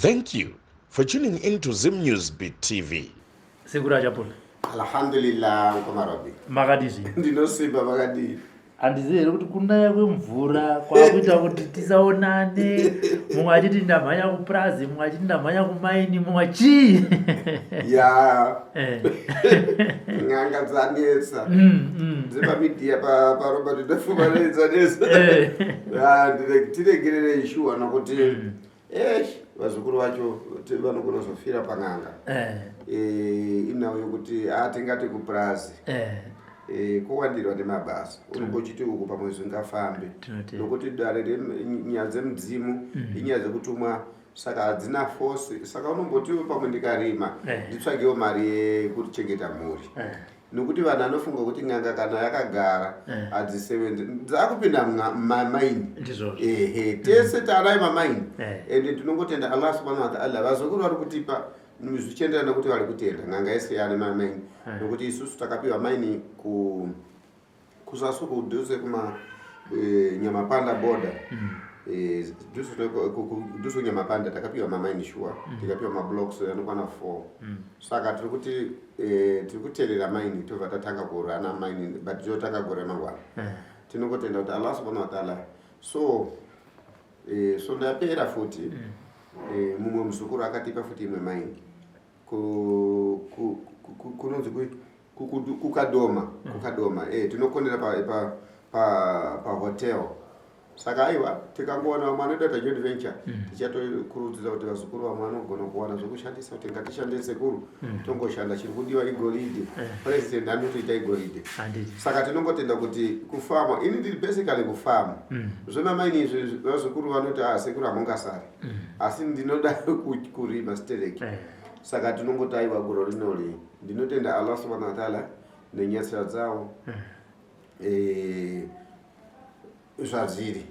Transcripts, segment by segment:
Thank you for tuning in to Zim News Beat TV. Sekuru Achapola. Alhamdulillah mkoma Robi. Makadii zvenyu? Ndinosimba makadii? Handizivi here kuti kunaya kwemvura kwakuita kuti tisaonane, mumwe achiti ndamhanya kupurazi, mumwe achiti ndamhanya kumaini, mumwe chii? Ya. Eh. N'anga dzanetsa. Dzepamidia paRobert ndafuma dzanetsa. Eh. Ya, tiregererei shuwa nokuti eish vazukuru vacho vanogona kuzofira pan'anga. Eh. Eh, inhau yokuti atingati kupurazi Eh. Eh, kuwandirwa nemabasa unenge uchiti uku pamwe zvingafambe Tinotenda. nokuti dare renyaya dzemudzimu inyaya dzekutumwa saka hadzina force saka unombotiwo pamwe ndikarima Eh. nditsvagewo mari yekuchengeta mhuri Eh. nokuti vanhu vanofunga kuti n'anga kana yakagara Eh. hadzisevenzi dzakupinda mamaini Ndizvozvo. Ehe, tese taanayo mamaini Eh. ende tinongotenda Allah subhanahu wa ta'ala vazukuru vari kutipa zvichienderana nekuti vari kutenda n'anga yese yaane mamaini Eh. nokuti isusu takapiwa maini ku kusasi kudhuze kuma Nyamapanda border dhuze kuNyamapanda takapiwa mamaini shuwa tikapiwa mablocks anokwana 4 saka tiri kuti tiri kuterera maini tobva tatanga kurana maini but totanga gore mangwana tinongotenda kuti Allah subhanahu wa ta'ala so so ndapera futi mumwe muzukuru akatipa futi imwe maini kunonzi kuKadoma kuKadoma tinokonera pahotel pa, pa hotel. Saka aiwa tikangowana vamwe vanoita ta joint venture tichatokurudzira kuti vazukuru vamwe vanogona kuwana zvokushandisa kuti ngatishande sekuru tongoshanda chiri kudiwa igoridhe president anotoita igoridhe Handiti. saka tinongotenda kuti kufama ini ndiri basically kufama zvemamaini izvi vazukuru vanoti ah sekuru hamungasari asi ndinoda kurima stereki Eh. saka tinongoti aiwa gore rinori ndinotenda Allah subhanahu wa ta'ala nenyasha dzawo zvazviri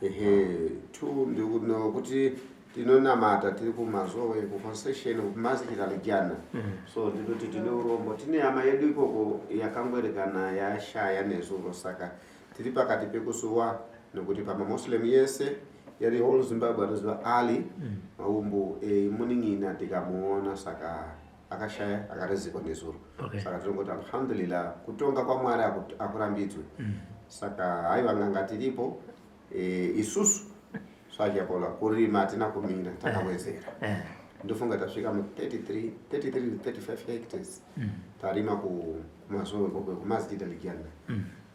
ehe two nokuti tinonamata tiri kuMazowe kuconcession kuMasjid Aljana so ndinoti tine urombo tine hama yedu ikoko yakangwerekana yashaya nezuro saka tiri pakati pekusuwa nokuti pamamuslim yese yari whole Zimbabwe anoziva Ali Maumbu munin'ina tikamuona saka akashaya akarezekwa nezuro Okay. saka tinongoti alhamdulillah kutonga kwaMwari akurambidzwe saka haiwa n'anga tiripo isusu svachapola kurima hatina kumira takawedzera Eh. ndofunga tasvika mu 33 33 35 hectares tarima kuMazowe ikoko kuMasjid Aljana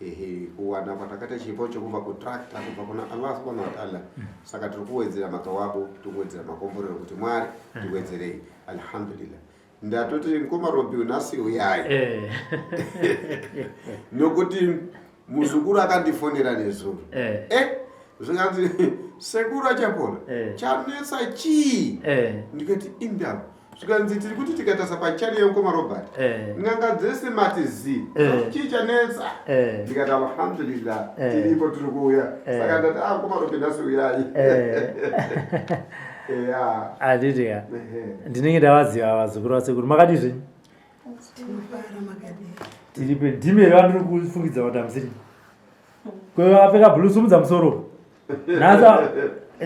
ehe kuwana kwatakaita chipo chokubva kutractor kubva kuna Allah subhanahu wa ta'ala saka tiri kuwedzera mathawabu tiri kuwedzera makomborero kuti Mwari tiwedzerei alhamdulillah ndatoti mukoma Robi nhasi uyai Eh. nokuti muzukuru akandifonera nezuro Eh. zvikanzi sekuru Achapola Eh. chanetsa chii Eh. ndikati indava zvikanzi tiri kuti tikatarisa pachannel yemukoma Robert Eh. n'anga dzese mati zi Eh. chii chanetsa Eh. ndikati alhamdulillah Eh. tiripo tiri kuuya Eh. saka ndati ah mukoma Robert nhasi uyai Eh. eya Handiti ka. Ehe. Ndinenge ndavaziva vazukuru vasekuru. Makadii zvenyu? Tinofara makadii. Tiripe ndimi here vandiri kufungidza kuti hamusiri? Kwevakapfeka blue sumudza musoro. Nhasi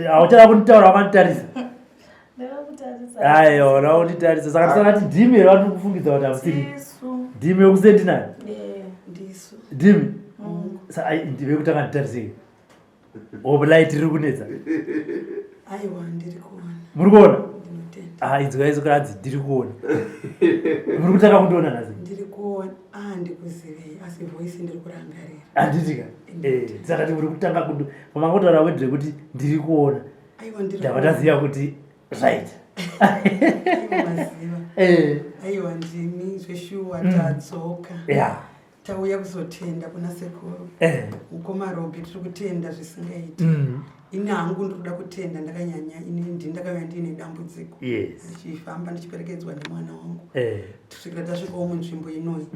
hauchada kunditaura wakanditarisa. Ndakakutarisa. Aiwa, ndakunditarisa. Saka ndisakati ndimi here vandiri kufungidza kuti hamusiri? Tisu. Ndimi yekusentinary? Eh. Ndisu. Ndimi? Saka ai, ndimi yekutanga nditarisei. O light riri kunetsa. Aiwa ndiri kuona. Muri kuona? Ndinotenda. Ah, inzwa izvo kanzi ndiri kuona. Muri kutanga kundiona nhasi? Ndiri kuona. Ah ndikuzivei asi voice ndiri kurangarira. Handiti ka? Eh, saka muri kutanga kundi pamangotaura word rekuti ndiri kuona. Aiwa ndiri Ndabva kuona. ndaziva kuti right. Aiwa maziva. Eh, Aiwa ndimi zveshuwa tadzoka. yeah. Tauya kuzotenda kuna sekuru. Eh. Mukoma Robi tiri kutenda zvisingaiti. Ini hangu ndiri kuda kutenda ndakanyanya ini ndini ndakauya ndiine dambudziko. Yes. Ndichifamba ndichiperekedzwa nemwana wangu. Eh. Kusvikira tasvikawo munzvimbo inoyi.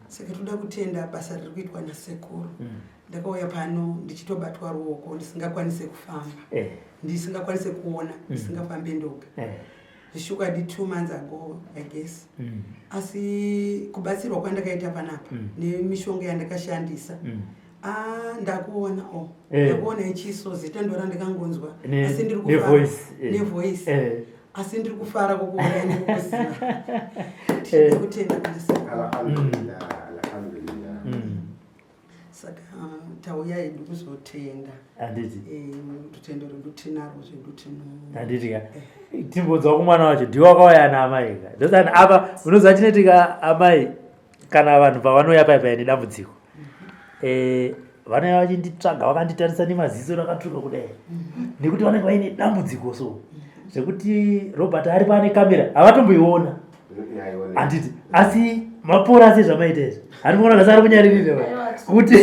Saka toda kutenda basa riri kuitwa nasekuru. Ndakauya pano ndichitobatwa ruoko ndisingakwanise kufamba. Eh. Ndisingakwanise kuona, ndisingafambe ndoga. Eh. Zvishukwadi 2 months ago I guess. Asi kubatsirwa kwandakaita panapa nemishonga yandakashandisa. Ah ndakuona oh. Eh. Ndakuona ichiso zita ndo randakangonzwa. Ne- Asi ndiri nevoice, kufamba eh. nevoice. Eh. Asi ndiri kufara kukuonai nekukuziva. Tinoda kutenda kuna sekuru. Alhamdulillah, alhamdulillah. Saka tauya hedu kuzotenda. Handiti. Rutendo rwedu tinarwo zvedu tino. Handiti ka. Timbonzwa kumwana wacho ndiwe wakauya naamai ka. Ndosaka apa unoziva chinoitika amai kana vanhu pavanouya paya paya nedambudziko. Vanouya vachinditsvaga vakanditarisa nemaziso rakatsvuka kudai. Nekuti vanenge vaine dambudziko so. Zvekuti Robert ari paane kamera havatomboiona. Handiti asi mapora sezvamaita izvi handikuona nhasi ari kunyaririra Aiwa, kuti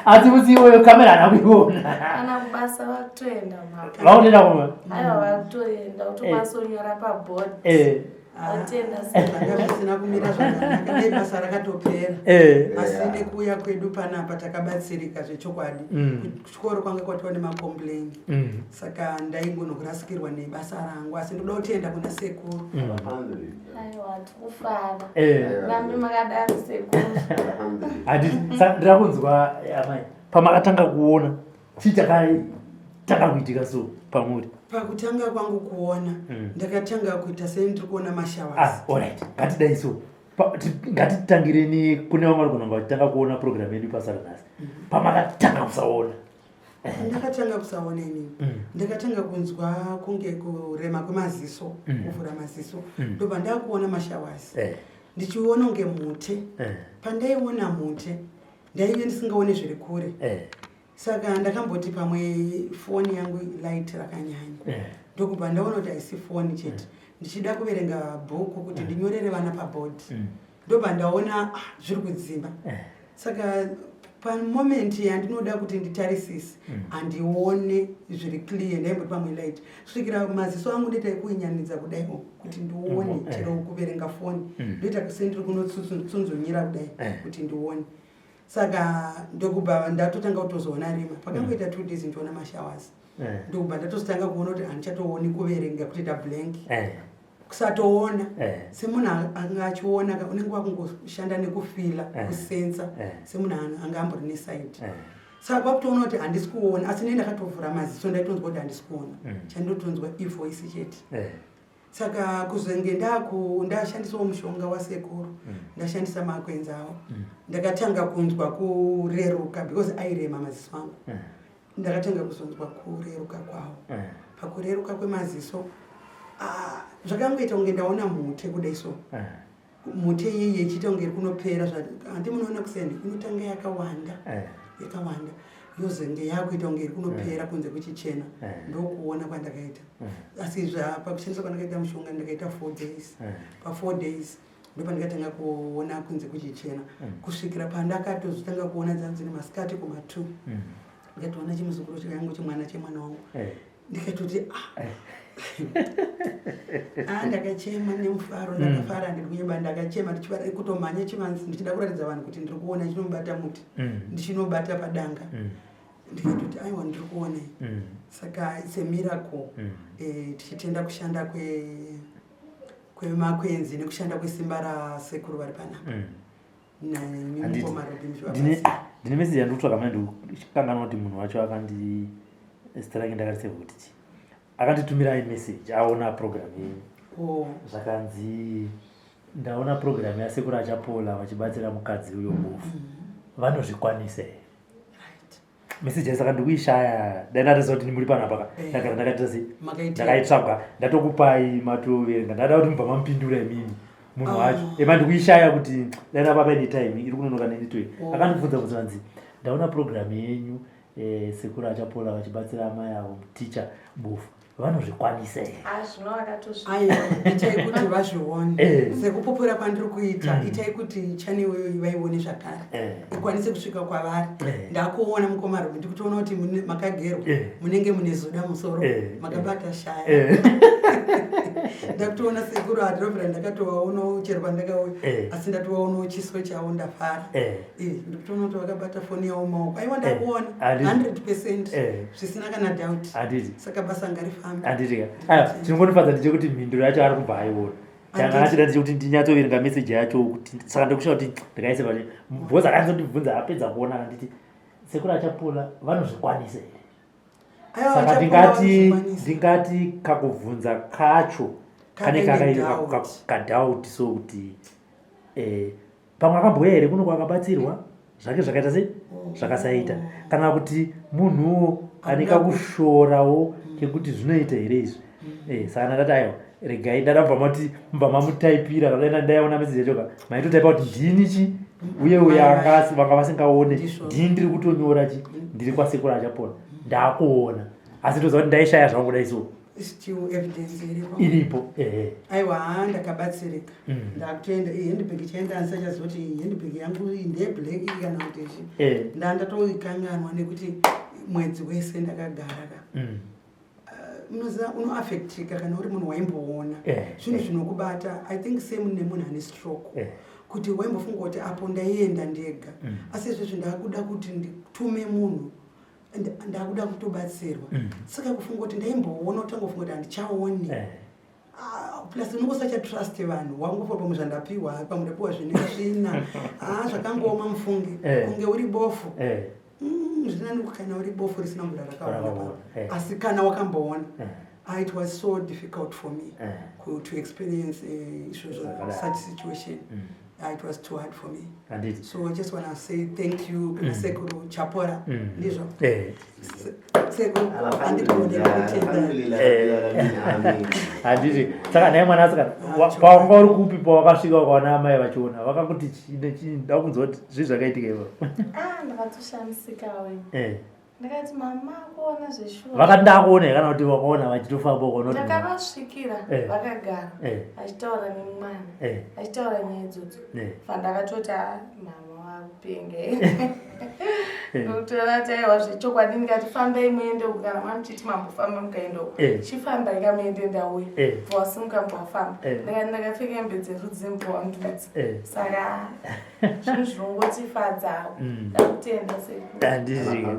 asi musi iwoyo kamera haana kuiona. Kana kubasa vakutoenda mhaka. Vakutoenda kumba. Aiwa, vakutoenda kutokwanisa kunyora pabhodhi. Vatenda Zvanga zvisina kumira zvakanaka, dai basa rakatopera. Asi nekuuya kwedu panapa takabatsirika zvechokwadi. Kuchikoro kwanga kwatova nemacomplain. Saka ndaingonorasikirwa nebasa rangu, asi ndoda kutenda kuna sekuru. Alhamdulillah. Aiwa, tikufara. Rambi makadaro sekuru. Alhamdulillah. Handiti saka ndira kunzwa amai pamakatanga kuona chii chakatanga kuitika so pamuri? Pakutanga kwangu kuona, ndakatanga kuita sendiri kuona mashowers. Alright, ngatidai so. Ngatitangireni kune vamwe vari kunonga vachitanga kuona program yedu pasara nhasi. Pamakatanga kusaona. Ndakatanga kusaona inini. Ndakatanga kunzwa kunge kurema kwemaziso, kuvhura maziso. Ndobva ndakuona mashowers. Ndichiona kunge mute. Pandaiona mute, ndaive ndisingaoni zviri kure. Saka ndakamboti pamwe foni yangu light rakanyanya. Ndokubva ndaona kuti haisi foni chete. Ndichida kuverenga bhuku kuti ndinyorere vana pabhodhi. Ndobva ndaona zviri kudzima. Saka pamoment yandinoda kuti nditarisise, handione zviri clear, ndaimboti pamwe light. Kusvikira maziso angu ndoita ekuinyanidza kudai kuti ndione chero kuverenga foni. Ndoita sendiri kunotsunzunyira kudai kuti ndione. Saka ndokubva ndatotanga kutozoona rima. Pakangoita 2 days ndichiona mashowers. Ndokubva ndatozotanga kuona kuti handichatooni kuverenga, kutoita blank. Kusatoona. Semunhu anga achiona ka, unenge wakungoshanda nekufila, kusensa, semunhu anga ambori neside. Saka kwakutoona kuti handisi kuona, asi nei ndakatovhura maziso ndaitonzwa kuti handisi kuona. Chandotonzwa ivoice chete. Saka kuzenge ndashandisawo mushonga wasekuru, ndashandisa makwenzi awo, ndakatanga kunzwa kureruka because airema maziso angu. Ndakatanga kuzonzwa kureruka kwawo. Pakureruka kwemaziso, zvakangoita kunge ndaona mhute kudai so. Mhute iyeyi ichiita kunge iri kunopera, handi munoona kuseni inotanga yakawanda, yakawanda, yozenge yakuita kunge iri kunopera kunze kuchichena. Ndokuona kwandakaita. Asi pakushandisa kwandakaita mushonga ndakaita 4 days. Pa 4 days ndopandakatanga kuona kunze kuchichena. Kusvikira pandakatozotanga kuona dzanzi nemasikati kuma 2. Ndikatoona chimuzukuru changu chemwana chemwana wangu. Ndikatoti, ndakachema nemufaro, ndakafara, ndiri kunyeba, ndakachema ndichifara kutomhanya chivanzi ndichida kuratidza vanhu kuti ndiri kuona, ndichinobata muti, ndichinobata padanga. Ndikatoti aiwa ndiri kuona. Saka it's a miracle. Tichitenda kushanda kwemakwenzi nekushanda kwesimba rasekuru vari panapa. Handiti. Ndine message yandikutsvaga manje, ndikukanganwa kuti munhu wacho akandi zita rake ndakariseva kuti chii. Akanditumira message aona program yenyu. Zvakanzi ndaona program yasekuru Achapola vachibatsira mukadzi uyo bofu. Vanozvikwanisa here? Message saka ndikuishaya, dai ndatoziva kuti muri panapa ka. Ndagara ndakaita sei? Makaita. Ndakaitsvaga, ndatokupai matoverenga. Ndada kuti mubva mamupindura imimi munhu wacho. Ema ndikuishaya kuti dai ndapa paine time iri kunonoka nenetwork. Akandibvunza kuti vanzi ndaona program yenyu, sekuru Achapola vachibatsira amai avo teacher bofu. Vanozvikwanisa here? Zvino vakatozvi- Aiwa, itai kuti vazvione. Sekupupura kwandiri kuita, itai kuti channel iyoyo vaione zvakare. Ikwanise kusvika kwavari. Ndakuona mukoma Robert, ndikutoona kuti makagerwa, munenge mune zuda musoro, makabata shaya. Ndakutoona sekuru adrovera, ndakatovaonawo chero pandakauya, asi ndatovaonawo chiso chavo, ndafara. Ndikutoona kuti vakabata foni yavo maoko. Aiwa, ndakuona 100%, zvisina kana doubt. Handiti. Saka basa ngarifambe. Handiti ka. Aiwa, chinongonifadza ndechekuti mhinduro yacho ari kubva aiona. Changa achida ndechekuti ndinyatsoverenga message yacho kuti saka ndikushaya kuti ndikaise pari. Because akanyatsoндibvunza apedza kuona akanditi sekuru Achapola vanozvikwanisa here? Aiwa, Saka vachapola ndingati vanozvikwanisa. ndingati kakubvunza kacho kane Kane doubt. kadoubt, so kuti pamwe akambouya here kuno kwakabatsirwa zvake zvakaita sei, zvakasaita, kana kuti munhuwo ane Anoda kakushorawo kekuti zvinoita here izvi. Saka ndakati aiwa, regai ndadabva mati mubva mamutaipira kana ndaiona message yacho ka, maitotaipa kuti ndini chi uye uye Mai vanga vasingaone. Ndizvo. Ndini ndiri kutonyora chi, ndiri kwasekuru achapona, ndakuona, asi toziva kuti ndaishaya zvangu kudai so. Still evidence iripo. Iripo, ehe. Aiwa, haa, ndakabatsirika. Ndakutoenda iyi handbag chaenda, andisachaziva kuti iyi handbag yangu iyi ndeyeblack kana kuti chi. Ndandatoikanganwa nekuti mwedzi wese ndakagara ka. Unoziva unoaffectika kana uri munhu waimboona zvinhu zvinokubata. I think same nemunhu ane stroke, kuti waimbofunga kuti apo ndaienda ndega, asi izvezvi ndakuda kuti nditume munhu, ndakuda kutobatsirwa. Saka kufunga kuti ndaimboona, utangofunga kuti handichaoni. Ah, plus unongosachatrust vanhu, wangofa pamwe zvandapiwa, pamwe ndapiwa zvine svina. Ah, zvakangooma mufunge. Kunge uri bofu. Zvinani kana uri bofu risina mvura rakaona. Rakaona, eh. Asi kana wakamboona. Ah, it was so difficult for me to experience izvozvo, Zvakadaro. such situation. It was too hard for me. Handiti. So I just want to say thank you kuna Sekuru Chapora. Ndizvo. Sekuru, handigoni kutenda. Handiti. Saka nhai mwanasikana, pawanga uri kupi pawakasvika ukaona amai vachiona, vakakuti chii nechii? Nda kunzwa kuti zvii zvakaitika ipapo. Ah, ndakatoshamisikawe. Ndakati, "Mama, kuona zveshuwa?" Vakati ndakuona here, kana kuti wakaona vachitofamba ukaona kuti Ndakavasvikira vakagara vachitaura nemwana, vachitaura nyaya idzodzo. Vandakatoti, "Ah, mama vapenge." Ndokutora kuti aiwa, zvechokwadi. Ndikati, "Fambai muende uku, kana mamuchiti mambofamba mukaenda uku, chifambai kamuende, ndauya." Wasimuka, mbwafamba. Ndikati, "Ndakapfeka hembe dzerudzi mbwandudzi." Saka zvinhu zvinongotifadzawo. Ndakutenda, sekuru. Handiti,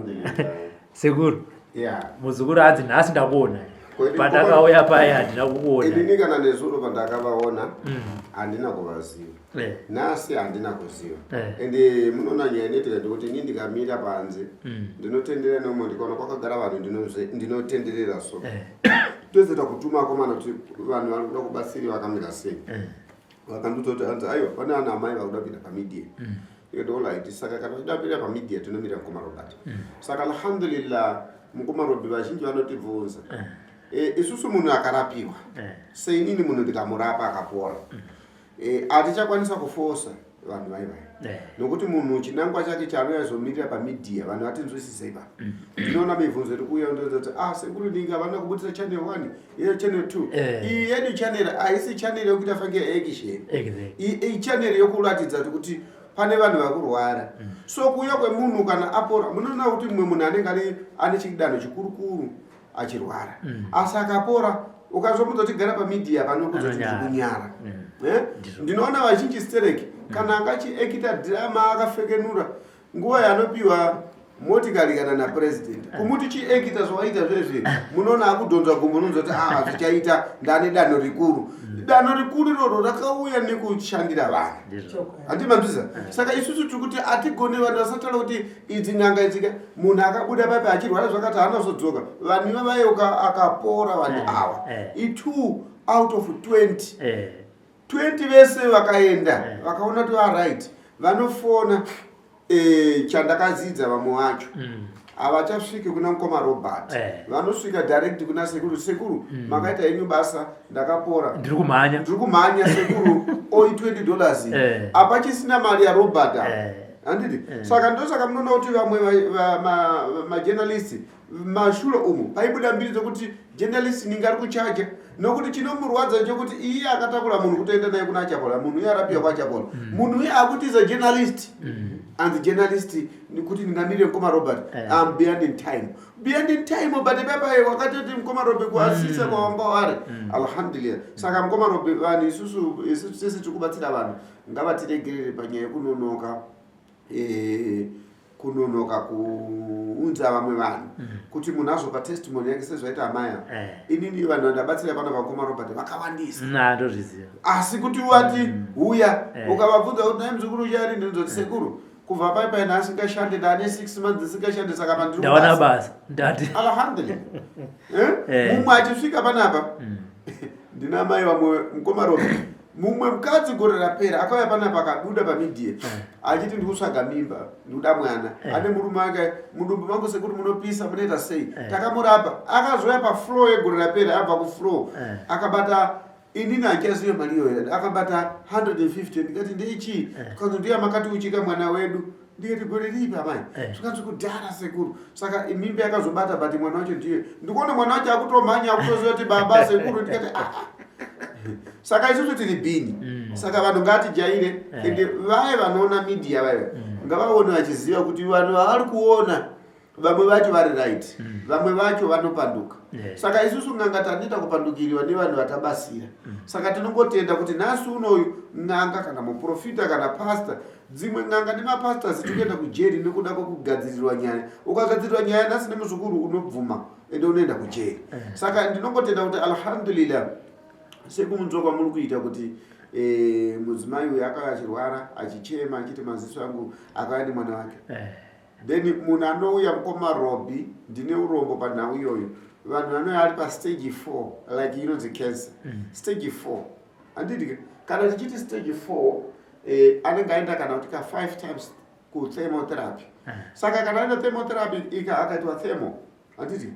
sekuru. Yeah. Muzukuru hanzi nhasi ndakuona. Kweli. Pandakauya paya handina kukuona. Inini kana nezuro pandakavaona handina kuvaziva. Nhasi handina kuziva. Ende munoona nyaya inoitika ndekuti ini ndikamira panze, ndinotenderera nemumwe, ndikaona kwakagara vanhu ndinotenderera so. Tozoita kutuma akomana kuti vanhu vari kuda kubatsiri vakamira sei. Vakandiudza kuti hanzi aiwa, pane ana amai vakuda kupinda pamedia. Ndikati alright, saka kana vachida kupinda pamedia tinomira mukoma Robert. Saka alhamdulillah, mukoma Robi, vazhinji vanotibvunza. Isusu munhu akarapiwa, seinini munhu ndikamurapa akapora, hatichakwanisa kufosa vanhu vaivai, nokuti munhu chinangwa chake chaanoyazomirira pamedia, vanhu vatinzwisisei pa. Ndinoona mibvunzo iri kuuya ndoti, "Ah, sekuru ninga vanoda kubudisa channel 1 iyo channel 2." Iyi yedu channel haisi channel yokuita fange action. Iyi channel yokuratidza kuti pane vanhu vakurwara. So kuuya kwemunhu kana apora, munoona kuti mumwe munhu anenge ari ane chidanho chikurukuru achirwara, asi akapora ukazomudza kuti gara pamedia panokuudza kuti Anonyara. ndiri kunyara. Eh? Ndizvo. Ndinoona vazhinji stereki kana angachiekita dhirama akafekenura nguva yanopiwa motikari kana napurezidendi kumuti chiekita zvawaita zvezvi, munoona akudhonza gumbo, unonzwa kuti aa, zvichaita, ndane danho rikuru. Danho rikuru iroro rakauya nekushandira vanhu. Ndizvo. Handimanzwisa? Saka isusu tiri kuti hatigoni vanhu vasataura kuti idzi n'anga idzika. Munhu akabuda papi achirwara zvakati haana kuzodzoka, vanhu ivavayeuka akapora vanhu ava i2 out of 20. 20 vese vakaenda vakaona kuti varight, vanofona. Chandakadzidza, vamwe vacho havachasviki kuna mukoma Robert, vanosvika direct kuna sekuru. "Sekuru, makaita henyu basa, ndakapora." Ndiri kumhanya. "Ndiri kumhanya sekuru, oi $20." Hapachisina mari yaRobert apa. Handiti? Saka ndosaka munoona kuti vamwe majournalist mashure umu paibuda mbiri dzekuti journalist ninge ari kuchaja, nokuti chinomurwadza chekuti iye akatakura munhu kutoenda naye kuna Achapola, munhu uye arapiwa kwaAchapola, munhu uye akutiza journalist, anzi journalist kuti ndingamirire mukoma Robert. I'm behind in time, behind in time, but papaye wakatoti mukoma Robert kuasisa kwawanga wari. Alhamdulillah. Saka mukoma Robert, vanhu isusu isusu tese tiri kubatsira vanhu ngavatiregerere panyaya yekunonoka, kunonoka kuunza vamwe vanhu kuti munhu azopa testimony yake sezvaita amaya. Inini vanhu vandabatsira pano pakoma Robert vakawandisa. Na, ndozviziva. Asi kuti wati huya, ukavabvunza kuti nai muzukuru uchari, ndinozoti sekuru. Kubva pai pai ndasingashande, ndane 6 months ndisingashande, saka pandiri Ndawana basa ndati. Alhamdulillah. Eh? Mumwe achisvika panapa, ndina mai vamwe, mukoma Robi. Mumwe mukadzi gore rapera akauya panapa, akabuda pamedia achiti, "Ndikutsvaga mimba, ndikuda mwana." Ane murume wake. "Mudumbu mangu sekuti munopisa, munoita sei?" Takamurapa. Akazouya pafloor yegore rapera, abva kufloor, akabata, inini handichazive mari iyoyo, akabata 150. Ndikati, "Ndeichii?" Kanzi, "Ndiya makati uchika mwana wedu." Ndikati, "Gore ripi, amai?" Zvikanzi, "Kudhara, sekuru." Saka mimba yakazobata, but mwana wacho ndiye ndikuona mwana wacho akutomhanya, akutoziva kuti baba, sekuru. Ndikati, "Ah, ah." Saka isusu tiri bhini. Saka vanhu ngatijaire. Ende vaya vanoona media, vaya ngavaone vachiziva kuti vanhu vavari kuona, vamwe vacho vari right, vamwe vacho vanopanduka. Saka isusu n'anga tanoita kupandukiriwa nevanhu vatabasira. Saka tinongotenda kuti nhasi unoyu n'anga kana muprofita kana pasta, dzimwe n'anga nemapastors tikuenda kujeri nekuda kwekugadzirirwa nyaya. Ukagadzirirwa nyaya nhasi nemuzukuru, unobvuma ende unoenda kujeri. Saka ndinongotenda kuti alhamdulillah, sekumunzwa kwamuri kuita kuti mudzimai uyu akauya achirwara, achichema achiti, "Maziso angu," akauya nemwana wake. Then munhu anouya, mukoma Robi, ndine urombo panhau iyoyo. Vanhu vanouya ari pastage 4, like inonzi cancer stage 4, handiti? Kana tichiti stage 4, anenge aenda kana kuti ka 5 times kuthermotherapy. Saka kana aenda thermotherapy, ika akaitwa thermo, handiti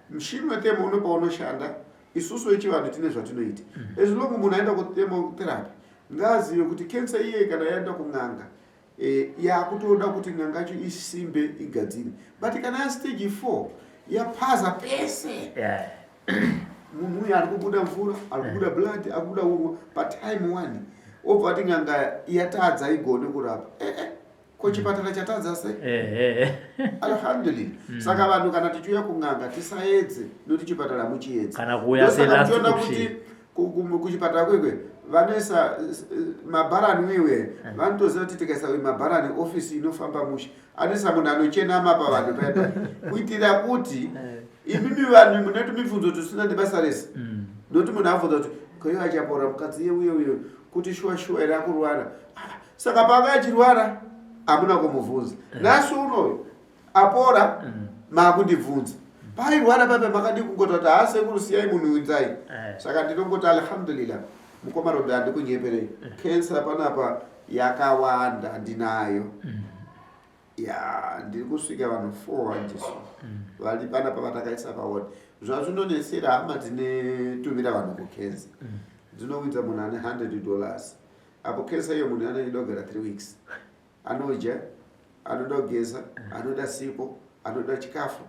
mushini wethermo unopa unoshanda. Isusu vechivanhu tine zvatinoita. As long munhu aenda kuthermotherapy, ngaazive kuti cancer iye kana yaenda kun'anga, yakutoda kuti n'anga yacho isimbe, igadzire. But kana yastage 4, yapaza pese, munhu uyu ari kubuda mvura, ari kubuda blood, ari kubuda urwa patime one, obva ati n'anga yatadza, igone kurapa. Ko chipatara chatadza sei? Alhamdulillah. Saka vanhu kana tichiuya kun'anga, tisaedze, nokuti chipatara muchiedze. Kana kuuya Ndosaka selast muchiona option. kuti kuchipatara kwekwe vanoisa mabharani wewe, vanotoziva kuti tikaisa uyu mabharani, ofisi inofamba mushe. Anoisa munhu anochenama pavanhu paya, kuitira kuti imimi vanhu mune tumibvunzo tusina nebasa rese. Nokuti munhu abvunza kuti, "Koiyo achapora mukadzi iye uye uye kuti shuwa shuwa here akurwara?" Ah, saka paanga achirwara hamuna kumubvunza. Nhasi unoyu apora, maakundibvunza. Pairwara papa makadi kungoti kuti, "Haa, sekuru, siyai munhu, unzai." Saka ndinongoti alhamdulillah, mukoma Robe, handikunyeperei, cancer panapa yakawanda ndinayo. Ya, ndiri kusvika vanhu 4 jesu vari panapa vatakaisa pawodi. Zvazvinonesera hama dzinetumira vanhu kucancer, dzinowidza munhu ane $100. Apo cancer iyo munhu anoida kugara 3 weeks, anodya, anoda kugeza, anoda sipo, anoda chikafu.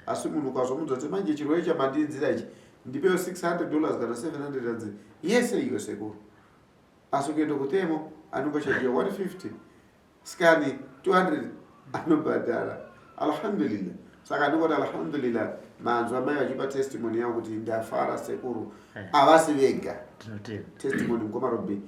Asi munhu ukazomudza kuti, "Manje chirwere chamandinzira ichi, ndipewo $600 kana 700," anzi, "Yese iyo, sekuru." Asi kuenda kutemo anongochajiwa 150, scan 200, anobhadhara. Alhamdulillah. Saka ndingoti alhamdulillah, manzwa mai vachipa testimony yavo kuti, "Ndafara, sekuru." Havasi vega. Tinotenda. Testimony, mukoma Robi,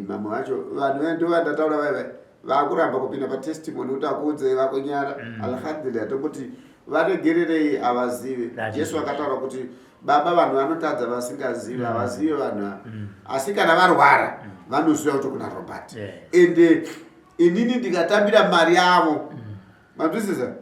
mamwe vacho vanhu ndo vandataura vaiva vakuramba kupinda patestimony kuti akuudze, vakunyara. Alhamdulillah, tongoti varegererei, havazive. That is Jesu akataura kuti, "Baba, vanhu vanotadza vasingazivi." Havazivi vanhu ava, asi kana varwara vanoziva kuti kuna Robert. Ende inini ndikatambira mari yavo, manzwisisa,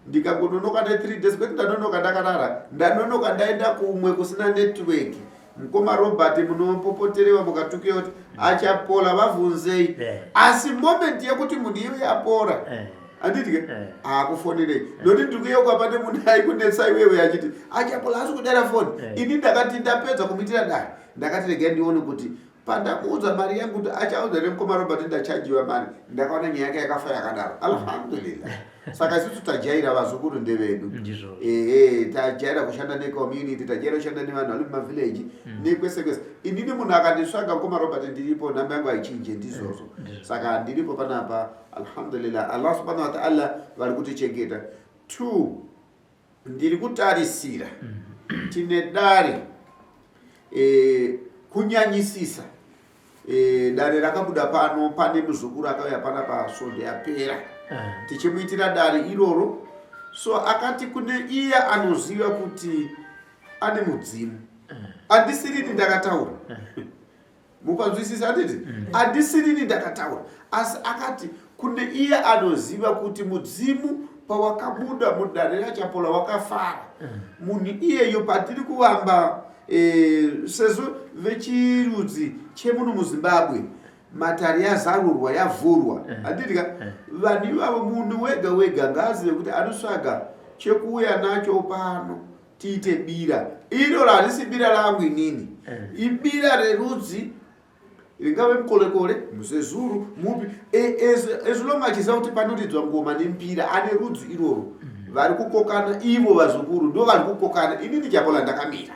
ndikangononoka ne3 days, kwete ndanonoka ndakarara, ndanonoka ndaenda kumwe kusina network, mukoma Robert, munopopoterewa mukatukiwa kuti achapola, vavhunzei. Asi moment yekuti munhu iwe yapora, handiti ke? Akufonerei, nokuti ndikuyeuka pane munhu aikunetsa iwewe achiti achapola, asi kudera foni. Ini ndakati ndapedza kumuitira dare, ndakati regai ndione kuti pandakuudza mari yangu kuti achaudza nemukoma Robert ndachajiwa mari. Ndakaona nyaya yake yakafa yakadaro. Alhamdulillah. Saka isusu tajaira, vazukuru ndevedu. Ndizvo. Ehe, tajaira kushanda necommunity, tajaira kushanda nevanhu vari mumavhillaji nekwese kwese. Inini munhu akanditsvaga, mukoma Robert, ndiripo, nhamba yangu haichinje, ndizvozvo. Ndizvo. Saka ndiripo panapa, alhamdulillah. Allah subhanahu wataala vari kutichengeta. Two, ndiri kutarisira tine dare, kunyanyisisa dare rakabuda pano. Pane muzukuru akauya pana pasvondo yapera, tichimuitira dare iroro. So akati kune iye anoziva kuti ane mudzimu. Handisirini ndakataura, mupanzwisisa, handiti? Handisirini ndakataura, asi akati Kune iye anoziva kuti mudzimu pawakabuda mudare raChapola wakafara. Munhu iyeyo patiri kuvamba e, sezvo vechirudzi chemuno muZimbabwe matare yazarurwa yavhurwa eh. handiti ka eh. vanhu ivavo munhu wega wega ngaazive kuti anotsvaga chekuuya nacho pano tiite bira iro harisi bira rangu inini eh. ibira rerudzi ringave mukolekole muzezuru mupi e, as long achiziva kuti panoridzwa ngoma nembira ane rudzi iroro mm. vari kukokana ivo vazukuru ndo vari kukokana inini chapola ndakamira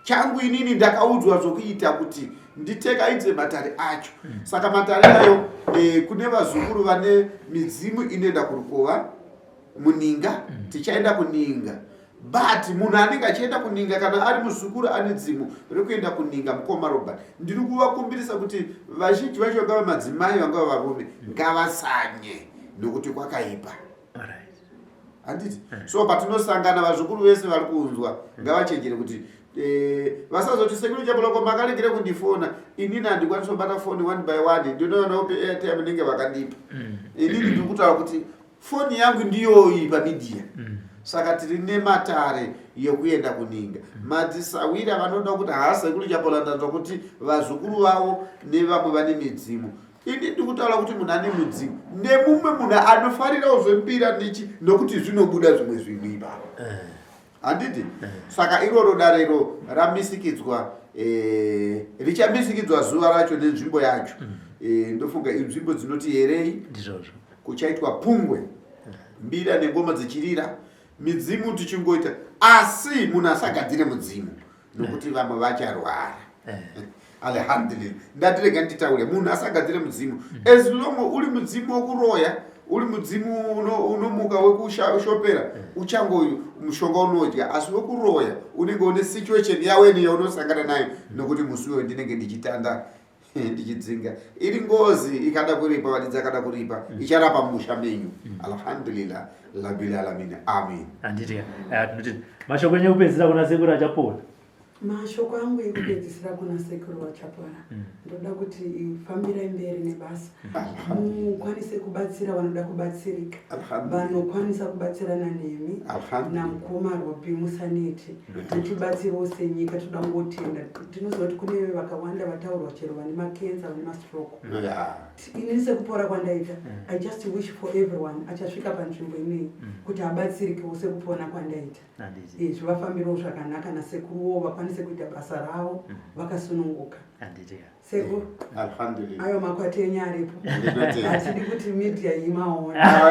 changu inini ndakaudzwa zvokuita kuti nditekaidze matare acho mm. saka matare ayo e, kune vazukuru vane midzimu inoenda kurukova muninga mm. tichaenda kuninga but munhu anenge achienda kuninga kana ari muzukuru ane dzimu rekuenda kuninga mukoma Robert ndiri kuvakumbirisa kuti vazhinji vacho vangava madzimai vangava varume mm. ngavasanye nokuti kwakaipa handiti eh. so patinosangana vazukuru vese vari kunzwa eh. ngavachenjere kuti eh, vasazoti sekuru chaboloko makaregere kundifona inini handikwanisi kubata foni one by one ndinoona upi airtime nenge vakandipa mm. inini ndiri kutaura kuti foni yangu ndiyoyi pamidia mm. saka tiri nematare yekuenda kuninga mm. madzisawira vanoda kuti haasekuru chapola ndanzwa kuti vazukuru vavo nevamwe vane midzimu ini ndikutaura kuti munhu ane mudzimu nemumwe munhu anofarirawo zvembira ndichi nokuti zvinobuda zvimwe zvinhu ipapo eh. handiti eh. saka iroro darero ramisikidzwa eh, richamisikidzwa zuva racho nenzvimbo yacho mm. Ndofunga inzvimbo dzinoti yerei kuchaitwa pungwe mbira nengoma dzichirira midzimu tichingoita asi munhu asagadzire mudzimu nokuti vamwe vacharwara eh. Alhamdulillah ndatirega nditaure munhu asagadzire mudzimu mm. As long uri mudzimu wekuroya uri mudzimu unomuka wekushopera mm. Uchango mushonga unodya asi wekuroya unenge une situation yaweni yaunosangana nayo nokuti musi uyo ndinenge ndichitanda ndichidzinga iri ngozi ikada kuripa vadidzi akada kuripa mm. Icharapa mumusha menyu mm. Alhamdulillah labil alamin amin. Handiti eh, tinoti mashoko enyu ekupedzisira kuna sekuru achapona. Mashoko angu ekupedzisira kuna sekuru vachapora mm. Ndoda kuti fambirai mberi nebasa mukwanise kubatsira vanoda kubatsirika vanokwanisa kubatsirana nemi namukoma Robi musanete mutibatsirewo senyika. Toda kungotenda tinoziva kuti kune vakawanda vataurwa chero vane makensa vane mastroke Inini sekupora kwandaita mm. I just wish for everyone achasvika panzvimbo ineyi mm. kuti abatsirikewo sekupona kwandaita eh, zvivafambirewo zvakanaka nasekuruwo vakwanise kuita basa ravo mm. vakasununguka. Sekuru, Alhamdulillah. Ayo makwati enyu aripo. Hatidi kuti media imaona.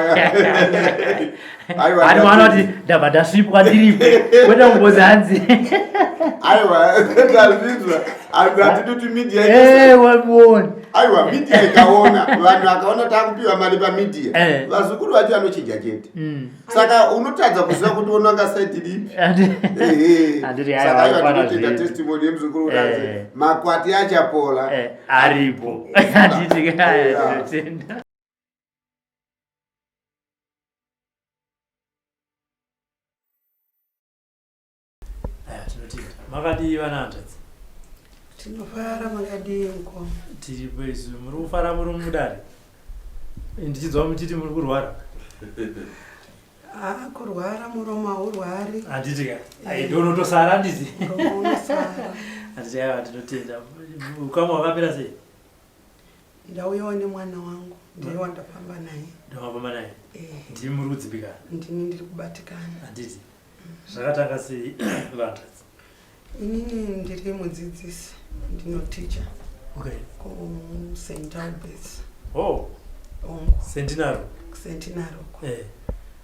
Aiwa. Ani mwana kuti ndabva ndasvipwa ndiripo. Kwete kumbozi hanzi. Aiwa, ndazvinzwa. Hatidi kuti media Eh, wamuona. Aiwa, media ikaona, vanhu vakaona takupiwa mari pamedia. Eh. Vazukuru vacho vanochinja chete. Mm. Saka unotadza kuziva kuti unonga side ripi. Saka aiwa tinotenda testimony yemuzukuru udanzi eh. Makwati achapola eh, aripo. Handiti tinotenda. Tinotenda. Makadii vana hanzvadzi? Tinofara, makadii mukoma? Tiripo isu. Muri kufara muri mudare? Ndichinzwa muchiti muri kurwara. Ah, kurwara muromo haurwari. Handiti ka? Ai ndonotosara handiti? Muromo unosara. Handiti aiwa tinotenda. Ukama hwakamira sei? Ndauyawo nemwana wangu ndiye wandafamba naye. Ndawafamba naye? Eh. Ndimi muri kudzimbikana? Ndini ndiri kubatikana. Handiti? Zvakatanga sei vanzvadzi? Inini ndiri mudzidzisi, ndinoticha. Okay. KuSt Alberts. Oh. Ongo. Centenary. Centenary uko. Eh.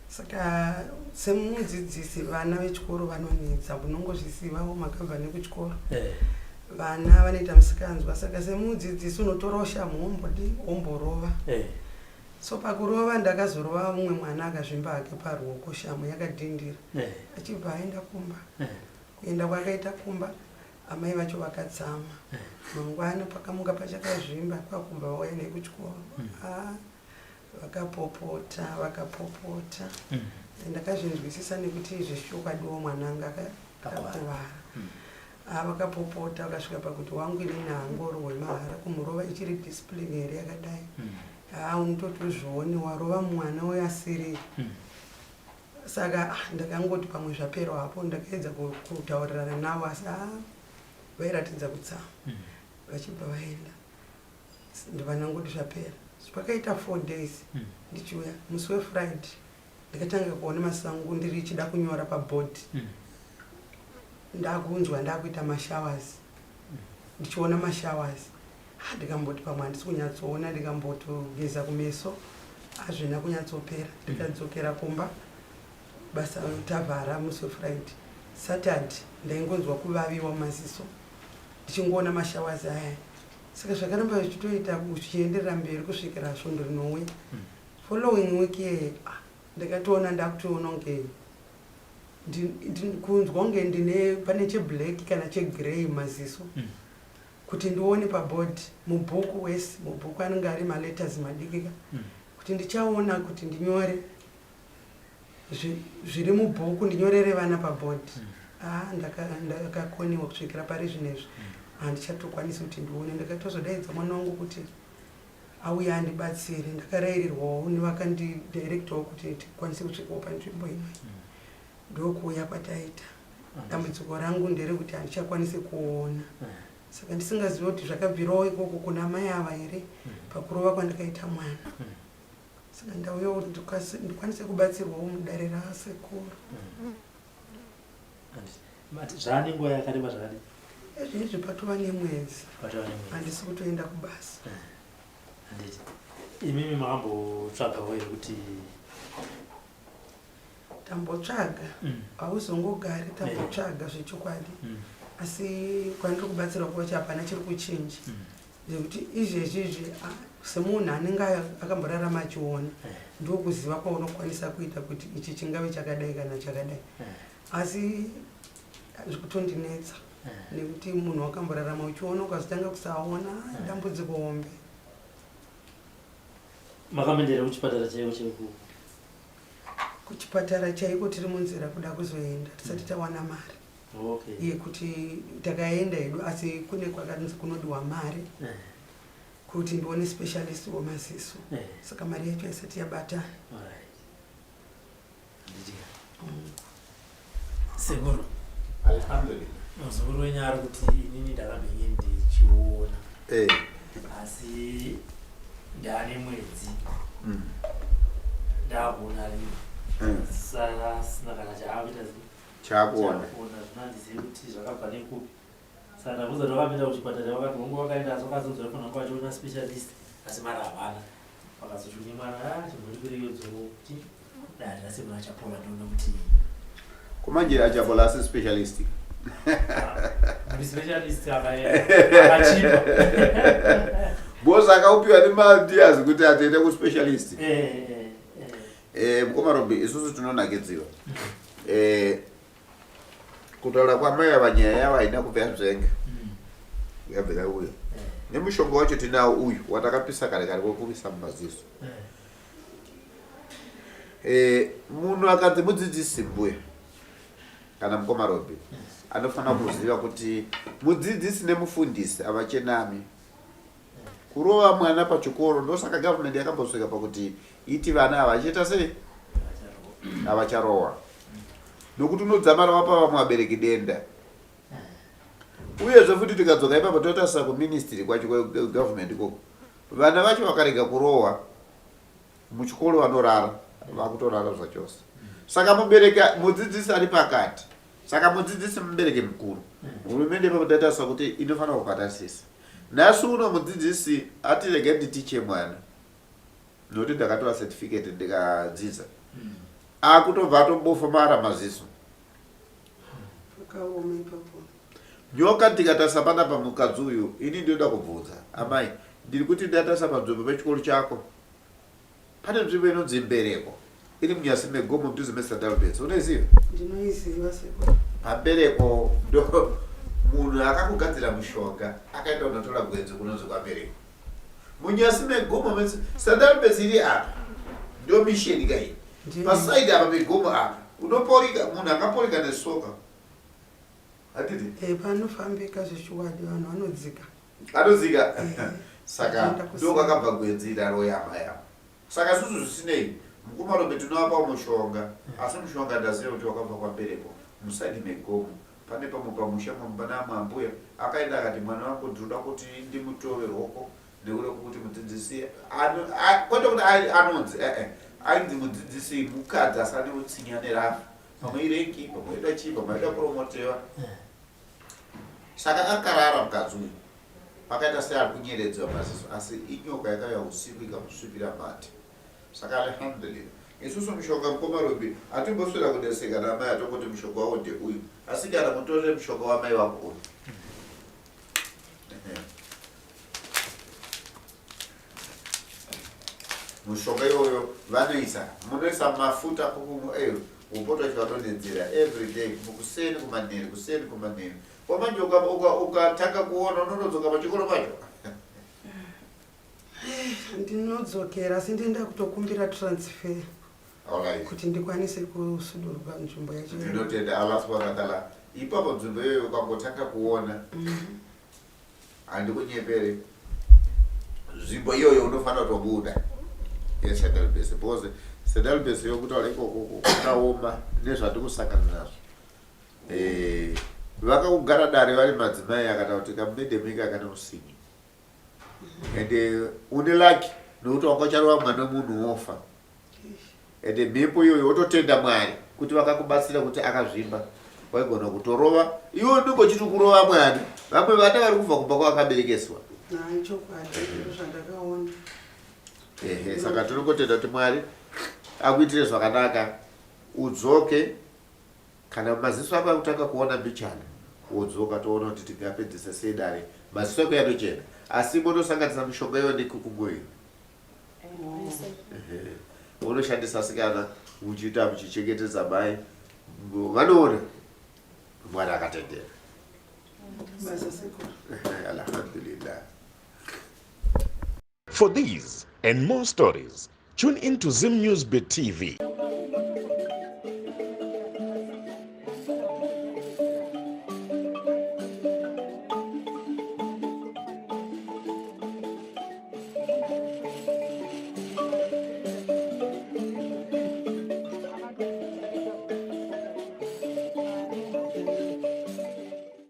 Saka semudzidzisi vana vechikoro vanonetsa, unongozvizivawo makabva nekuchikoro. Eh. Vana vanoita musikanzwa saka semudzidzisi unotorawo shamhu wombodi womborova. Eh. So pakurova ndakazorova mumwe mwana akazvimba hake paruoko shamhu yakadhindira. Eh. Achibva aenda kumba. Eh. Kuenda kwakaita kumba amai vacho vakatsama. Eh. Mangwana pakamuka pachakazvimba kwakubva vauya nekuchikoro. Mm. Ah, vakapopota vakapopota. Mm. Ndakazvinzwisisa nekuti zvechokwadiwo mwana anga akakuvara. Mm. Ah, vakapopota vakasvika pakuti wangu inini haangorohwe mahara kumurova ichiri discipline here yakadai. Mm. Haa unototi uzvione warova mwana uyo asiri Saka ah, ndakangoti pamwe zvapera hapo ndakaedza kutaurirana navo asi ah, vairatidza kutsama vachibva vaenda ndobva ndangoti zvapera. Pakaita 4 days ndichiuya musi weFriday ndakatanga kuona masango ndiri chida kunyora paboard ndakunzwa ndakuita mashowers ndichiona mashowers ah, ndikamboti pamwe handisi kunyatsoona ndikambotogeza kumeso hazvina kunyatsopera ndikadzokera kumba basa tavhara musi wefriday saturday ndaingonzwa kuvaviwa mumaziso ndichingoona mashowers aya saka zvakaramba zvichitoita zvichienderera mberi kusvikira svondo rinouya following week yeye ah, ndakatoona ndakutoona kunge kunzwa kunge ndine pane cheblack kana chegrey maziso kuti ndione paboard mubhuku wese mubhuku anenge ari maletters madikika kuti ndichaona kuti ndinyore zviri mubhuku ndinyorere vana paboard ah, ndakakoniwa kusvikira pari zvinezvi handichatokwanisi kuti ndione ndakatozodaidza mwana wangu kuti auye andibatsire ndakarairirwawo nevakandidirectawo kuti tikwanise kusvikawo panzvimbo inoyi ndokuuya kwataita dambudziko rangu nderekuti handichakwanisi kuona saka ndisingazivi kuti zvakabvirawo ikoko kuna mai ava here pakurova kwandakaita mwana saka ndauyawo kuti ndikwanise kubatsirwawo mudare rasekuru Mati zvaane nguva yakareba zvakadii? Ezvinezvi patova nemwedzi. Patova nemwedzi. Handisi kutoenda kubasa. Eh, handiti. Imimi makambotsvagawo here kuti tambotsvaga hauzongogari tambotsvaga zvechokwadi asi kwandiri kubatsirwa kwacho hapana chiri kuchinja nekuti izvezvi izvi semunhu anenge akamborarama achiona ndokuziva kwaunokwanisa kuita kuti ichi chingave chakadai kana chakadai asi zvikutondinetsa nekuti munhu wakamborarama uchiona ukazotanga kusaona dambudziko hombe. Makamboendera kuchipatara chaiko chaiko? Kuchipatara chaiko tiri munzira kuda kuzoenda tisati tawana mari yekuti takaenda hedu asi kune kwakanzi kunodiwa mari kuti ndione specialist wemaziso saka mari yacho haisati yabatana. Sekuru, Alhamdulillah. Muzukuru wenyu ari kuti inini ndakambenge ndichiona asi ndaane mwedzi ndakuona rima saka asina kana chaakuita Chaakuona. Chaakuona zvino handizivi kuti zvakabva nekupi saka ndabvunza ndakapinda kuchipatara vakati hongu vakaenda asi vakazonzi vaifanira kunge vachiona specialist asi mari havana vakazoti kune mwana ah, chimbondiperekedzawo kuti dare rasekuru Achapola ndione kuti Kumanje Achapola asi specialist. Muri specialist akachipa. Boss akaupiwa nemadias kuti atoende kuspecialist. Mukoma Robi, isusu tinonakidziwa. Kutaura kwamai ava nyaya yavo haina kubva yanzvenga. Yabva yauya. Nemushonga wacho tinawo uyu watakapisa kare kare wekuvisa mumaziso. Munhu akanzi mudzidzisi mbuya kana mukoma Robi anofanira kuziva kuti mudzidzisi nemufundisi havachenami. Kurova mwana pachikoro ndosaka government yakambosvika pakuti iti vana havachiita sei havacharohwa nokuti unodzamara wapa vamwe vabereki denda. Uyezve futi tikadzoka ipapo totarisa kuministry kwacho kwegovernment ikoko vana vacho vakarega kurohwa muchikoro vanorara vakutorara zvachose. Saka mubereki mudzidzisi ari pakati saka mudzidzisi mubereki mukuru hurumende ipapo tatarisa kuti inofanira kubatasisa. Nhasi uno mudzidzisi ati regai nditiche mwana nokuti ndakatora certificate ndikadzidza akutobva atobofomara maziso. Pakaoma ipapo. Nyoka ndikatarisa panapa mukadzi uyu ini ndinoda kubvunza amai ndiri kuti ndatarisa panzvimbo pechikoro chako pane nzvimbo inonzi Mbereko iri munyasi megomo mudhuze meSt Alberts unoiziva? Ndinoiziva sekuru. PaMbereko ndo munhu akakugadzira mushonga akaenda kunotora gwenzi kunonzi kwaMbereko munyasi megomo St Alberts iri apa ndo mission ka iyi pasaidi apa pegomo apa unoporika munhu akaporika nesoka handiti? Panofambika zvechokwadi vanhu vanodzika. Anodzika. Saka ndokakabva gwenzi raroya amai avo. Saka isusu zvisinei mukoma Robe tinovapa mushonga asi mushonga ndaziva kuti wakabva kwaMbereko musaidi megomo pane pamwe pamusha pamwe pane amwe ambuya akaenda akati mwana wangu ndinoda kuti ndimutove rwoko nekuda kwekuti mudzidzisi kwete kuti anonzi ee ainzi mudzidzisi mukadzi asi ane utsinye ane rafu pamwe irenki pamwe ida chii pamwe aida kuromotewa Saka akarara mukadzi uyu pakaita seari kunyeredzwa maziso asi inyoka yakauya usiku ikamusvipira mate. Saka alhamdulillah. Isusu mushonga mukoma Robi hatimboswera kunetseka naamai atongoti mushonga wavo ndeuyu asi kana mutorere mushonga wamai wako uyu. Mushonga iwoyo vanoisa munoisa mafuta kukumwe eyo wopota uchivadonhedzera everyday kuseni kumanheru kuseni kumanheru kwamanje ukatanga kuona unonodzoka pachikoro pacho. Ndinodzokera asi ndinoenda kutokumbira transfer kuti ndikwanise kusudurwa nzvimbo yacho. Ndinotenda Allah subhanahu wa ta'ala ipapo nzvimbo iyoyo ukangotanga kuona Handikunyepere, nzvimbo iyoyo unofanira kutobuda yeSaddlebase because Saddlebase yokutaura ikoko kwakaoma nezvandikusangana nazvo. Eh, vakakugara dare vari madzimai akataura kuti kamudedemika kane usinyi ende une lucky nokuti wanga ucharova mwana wemunhu wofa. Ende mhepo iyoyo wototenda Mwari kuti vakakubatsira kuti akazvimba waigona kutorova iwe unenge uchiti kurova mwana vamwe vana vari kubva kumba kwavakaberekeswa. Ehe, saka tinongotenda kuti Mwari akuitire zvakanaka udzoke kana maziso ako akutanga kuona mbichana wodzoka toona kuti tingapedzisa sei dare maziso ako yatochena asi motosanganisa mishonga iyoyo nekukungoyo unoshandisa asikana uchiita muchichengetedza mai vanoona mwari akatendera. Alhamdulillah. For these and more stories, tune in to Zim News Bit TV.